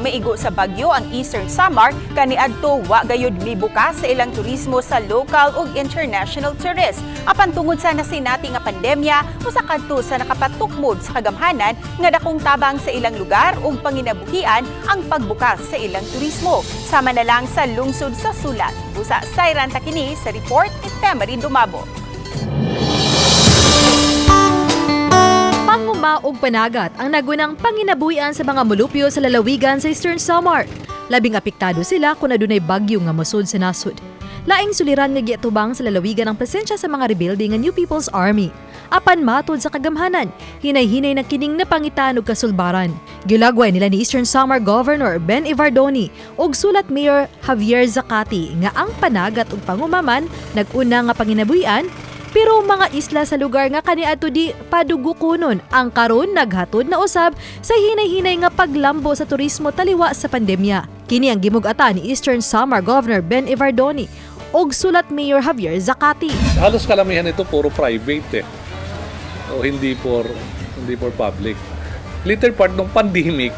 Maigo sa bagyo ang Eastern Samar kaniadto wa gayud mibuka sa ilang turismo sa local ug international tourists. Apan tungod sa nasinati nga pandemya, usa kadto sa nakapatukmod sa kagamhanan nga dakong tabang sa ilang lugar ug panginabuhian ang pagbukas sa ilang turismo. Sama na lang sa lungsod sa Sulat. Busa sayran ta kini sa report ni Temery Dumabo. Panguma ug panagat ang nagunang panginabuhian sa mga mulupyo sa lalawigan sa Eastern Samar. Labing apektado sila kung adunay bagyo nga mosud sa nasod. Laing suliran nga giatubang sa lalawigan ang presensya sa mga rebelde nga New People's Army. Apan matod sa kagamhanan, hinay-hinay na kining napangitan og kasulbaran. Gilagway nila ni Eastern Samar Governor Ben Evardone ug Sulat Mayor Javier Zacate nga ang panagat ug pangumaman nag-una nga panginabuhian, pero mga isla sa lugar nga kaniadto di padugukonon ang karon naghatod na usab sa hinay-hinay nga paglambo sa turismo taliwa sa pandemya. Kini ang gimug-atan ni Eastern Samar Governor Ben Evardone ug Sulat Mayor Javier Zacate. Halos kalamihan ito puro private eh. O hindi for public. Later part ng pandemic,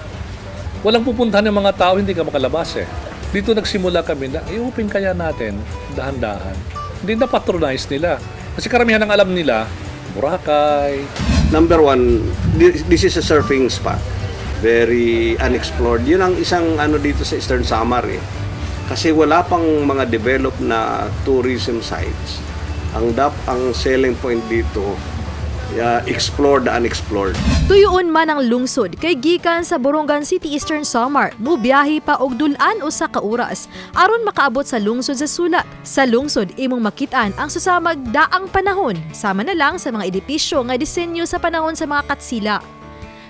walang pupuntahan ng mga tao, hindi ka makalabas eh. Dito nagsimula kami na i-open kaya natin dahan-dahan. Hindi na patronize nila. Kasi karamihan ng alam nila, Boracay. Number one, this is a surfing spot. Very unexplored. Yun ang isang ano dito sa Eastern Samar eh. Kasi wala pang mga developed na tourism sites. Ang selling point dito, explore the unexplored. Tuyuon man ang lungsod kay gikan sa Borongan City, Eastern Samar, mubiyahe pa og dul-an usa ka oras aron makaabot sa lungsod sa Sulat. Sa lungsod imong makit-an ang susamag daang panahon, sama na lang sa mga edipisyo nga disenyo sa panahon sa mga katsila.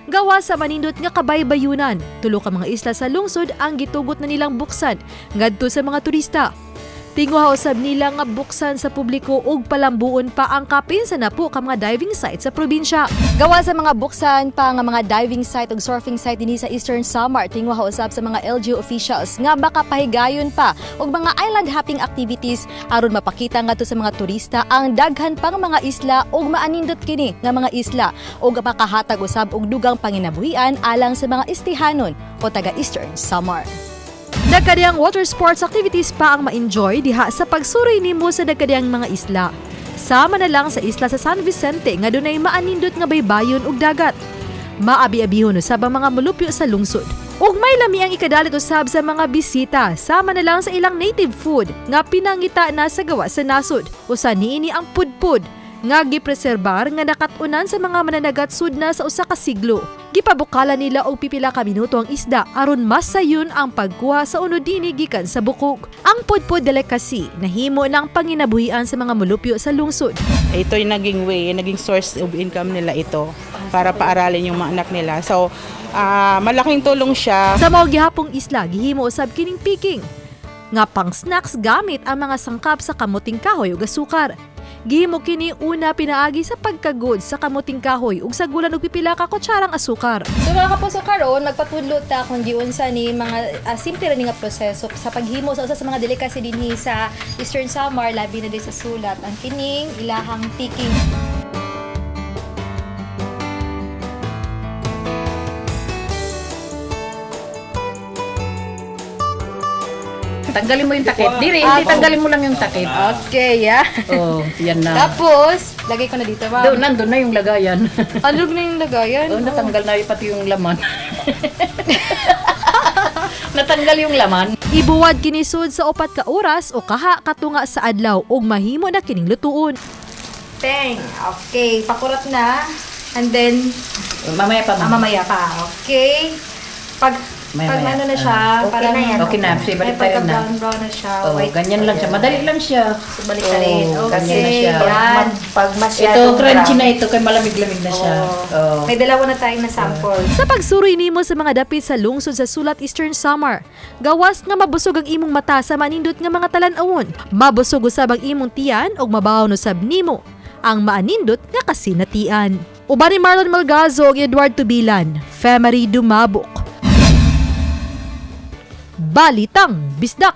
Gawa sa manindot nga kabaybayunan, tulo ka mga isla sa lungsod ang gitugot na nilang buksan ngadto sa mga turista. Tinguha usab nila nga buksan sa publiko ug palambuon pa ang kapin sa napo ka mga diving site sa probinsya. Gawa sa mga buksan pa nga mga diving site ug surfing site dinhi sa Eastern Samar, tinguha usab sa mga LGU officials nga makapahigayon pa og mga island hopping activities aron mapakita ngadto sa mga turista ang daghan pang mga isla ug maanindot kini nga mga isla ug makahatag usab og dugang panginabuhian alang sa mga istihanon o taga Eastern Samar. Nagkadiyang water sports activities pa ang ma-enjoy diha sa pagsuroy nimo sa nagkadiyang mga isla. Sama na lang sa isla sa San Vicente nga dunay maanindot nga baybayon ug dagat. Maabi-abihon usab ang mga mulupyo sa lungsod. Ug may lami ang ikadalit usab sa mga bisita, sama na lang sa ilang native food nga pinangita na sa gawa sa nasod. Usa niini ang pudpud nga gipreserbar nga nakat-unan sa mga mananagat sudna sa usa ka siglo. Gipabukalan nila og pipila ka minuto ang isda aron mas sayon ang pagkuha sa unod dinhi gikan sa bukog. Ang pudpud delicacy nahimo ng panginabuhian sa mga mulupyo sa lungsod. Ito yung naging way, naging source of income nila ito para paaralin yung mga anak nila. So, malaking tulong siya. Sa mao gihapong isla gihimo usab kining piking nga pang snacks gamit ang mga sangkap sa kamuting kahoy ug asukar. Gihimo kini una pinaagi sa pagkagod sa kamuting kahoy ug sagulan og pipila ka kutsarang asukar. So mga kapuso, karon magpatudlo ta kung giunsa ni mga simple ra ni nga proseso sa paghimo sa usa sa mga delicacy dinhi sa Eastern Samar, labi na diri sa Sulat, ang kining ilahang tiking. Tanggalin mo yung takip. Diri, hindi, tanggalin mo lang yung takip. Okay, yeah. Oh, yan na. Tapos, lagay ko na dito, ma'am. Doon, nandun na yung lagayan. Ano na yung lagayan? Oh, natanggal na yung pati yung laman. Natanggal yung laman. Ibuwad kinisod sa 4 ka oras o kaha katunga sa adlaw ug mahimo na kining lutuon. Teng. Okay, pakurot na. And then, Mamaya pa, ma'am. mamaya pa. Okay. Pag, Maya, pag maya. ano na siya, Okay parang, na yan. Okay na. Sige, may balik tayo na. pagka brown brown na siya. Oh, white. ganyan lang siya. Madali lang siya. So, balik na rin. Oh, Okay. ganyan na siya. Yan. Pag Ito, masyadong crunchy brown. na ito. Kaya malamig-lamig na siya. Oh. May dalawa na tayong na sample. Sa pagsuroy nimo sa mga dapit sa lungsod sa Sulat, Eastern Samar, gawas nga mabusog ang imong mata sa manindot nga mga talan-awon, mabusog usab ang imong tiyan ug mabawon usab nimo ang maanindot nga kasinatian. Uban ni Marlon Malgazo ug Edward Tubilan, Femery Dumabok. Balitang Bisdak.